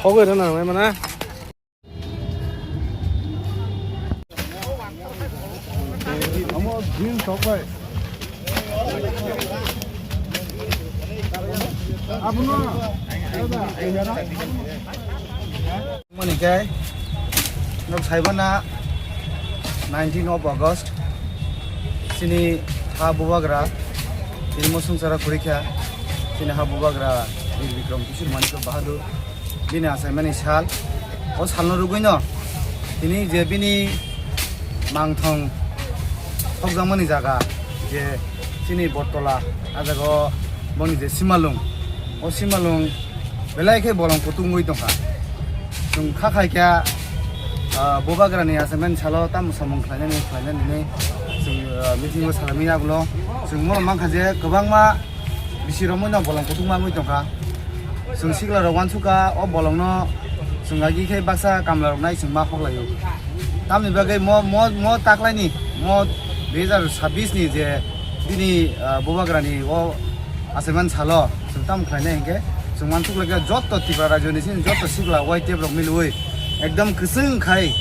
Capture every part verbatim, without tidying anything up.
Sogwi rwna nangmani mana. Amo green sokbai. Abono. Mani khe nok saibana nineteen of August chini ha bubagra chini mosong chara khurikha chini ha bubagra Bir Bikram Kishore Manikya Bahadur bini achaimani sal. O salno rwgwino tini je bini mangthong sokjakmani jaga je chini Bottola, a jaga o boni je Simalung, o Simalung belai khe bolong kutung wngwi tongkha. Chwng kha khai khe, ah, bubagrani achaimani salo tamo samung khlainani khlainani hinwi chwng, ah, meeting o salaimani yagulo chwng bono mankha je kwbangma bisi romwi no bolong kutung mangwi tongkha. Chwng sikla rok uansukha o bolong no chwng agi khe baksa kamla rok nai chwng ma hoklaio. Tamni bagwi mo, mo, mo taklaini mo dui hajar sabbish ni je bini, ah, bubagrani o achaimani salo chwng tamo khlainai hinkhe chwng uansuk lai khe joto Tripura rajyoni sini joto sikla Y T F rok milwi ekdom kwchwng khai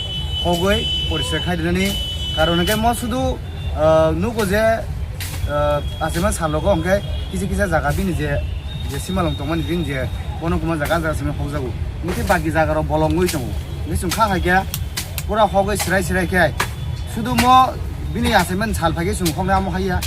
hogwi poriskar khai rinani karon hinkhe mo sudu, ah, nugo je, ah, achaimani salogo hinkhe kisa kisa jaga bini je, je Simalung tongmani bini je bono kwma jaga jaga simi hokjago. Hinkhe baki jaga rok bolong wngwi tongo. Hinkhe chwng kha hai khe pura hogwi sirai sirai khe sudu mo bini achaimani sal phaikhe chwng hoknai amo haiya.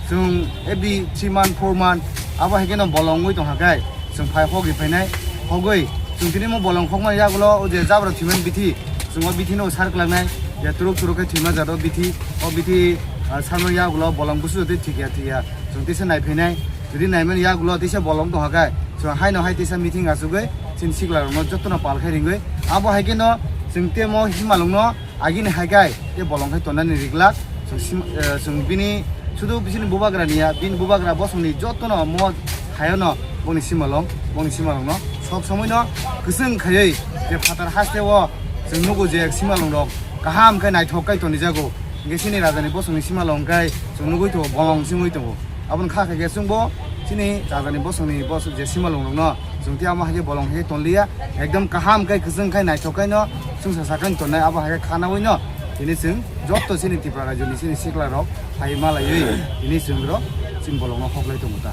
Chwng every three month, four month abo hai kheno bolong wngwi tongkha khe chwng phai hogwi phainai. Hogwi chwng tini mo bolong hokmani yagulo o je jabra thwimani bithi, chwng o bithi no sar kwlangnai je turuk turuk khe thwima jat o bithi, o bithi, ah, sarmani yagulo bolong busu jotoi thikya thikya chwng tisa nai phainai. Jodi naimani yagulo tisa bolong tongkha khe chwng haino hai tisa meeting achugwi chini sikla rokno jotono pal khai ringwi abo hai kheno chwng temo Simalung no agini hai khe tei bolong khai tonani riglak. Chwng sim-, eh, chwng bini sudu bisini bubagra niya, bini bubagra bosongni jotono mo hayono boni Simalung, boni Simalungno sob somoino kwchwng khaiwi je phatar hasteo chwng nugo je Simalung rok kaham khe naithok khai tonijago. Hinkhe chini rajani bosongni Simalung khai chwng nugwi tongo, bolong singwi tongo. Aboni kha khe chwngbo chini rajani bosongni bosong je Simalung rokno chwng tei amo hai khe bolong hai tonliya, ekdom kaham khai kwchwng khai naithok khai no chwng sasa khai tongnai abo hai khe khanawi no tini chwng joto chini Tripura rajyoni chini sikla rok hai malaiwi tini chwng rok chini bolong no hoklai tongo ta.